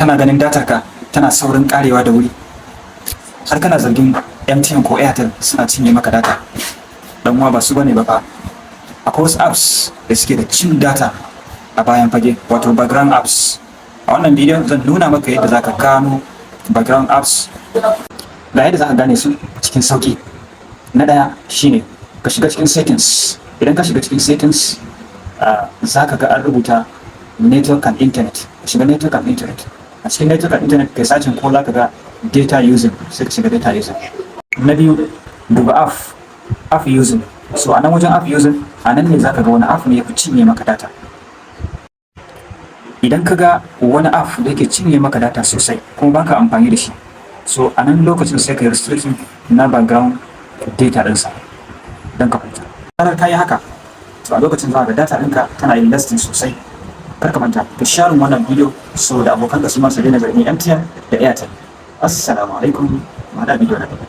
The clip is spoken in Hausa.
Kana ganin datar ka tana saurin karewa da wuri, har kana zargin MTN ko Airtel suna cinye maka data? Dan uwa, ba su bane ba fa. Akwai wasu apps da suke da cin data a bayan fage, wato background apps. A wannan bidiyon zan nuna maka yadda zaka gano background apps. Ga yadda zaka gane su cikin sauki. Na ɗaya shine ka shiga cikin settings. Idan ka shiga cikin settings, za ka ga an rubuta network and internet. Ka shiga network and internet. A cikin network and internet, kai searching ko za ka ga data using, sai ka shiga data using. Na biyu, duba app using. So a nan wajen app using, a nan ne za ka ga wani app ne ya fi cinye maka data. Idan ka ga wani app da yake cinye maka data sosai kuma baka amfani da shi, so a nan lokacin sai ka yi restriction na background data ɗinsa don ka huta. Zarar ka yi haka, to a lokacin za ka ga data ɗinka tana yin lasting sosai. Kar ka manta ka share wannan bidiyo saboda abokanka su ma su daina zargin MTN da Airtel. Assalamu alaikum, mu haɗa bidiyo na gaba.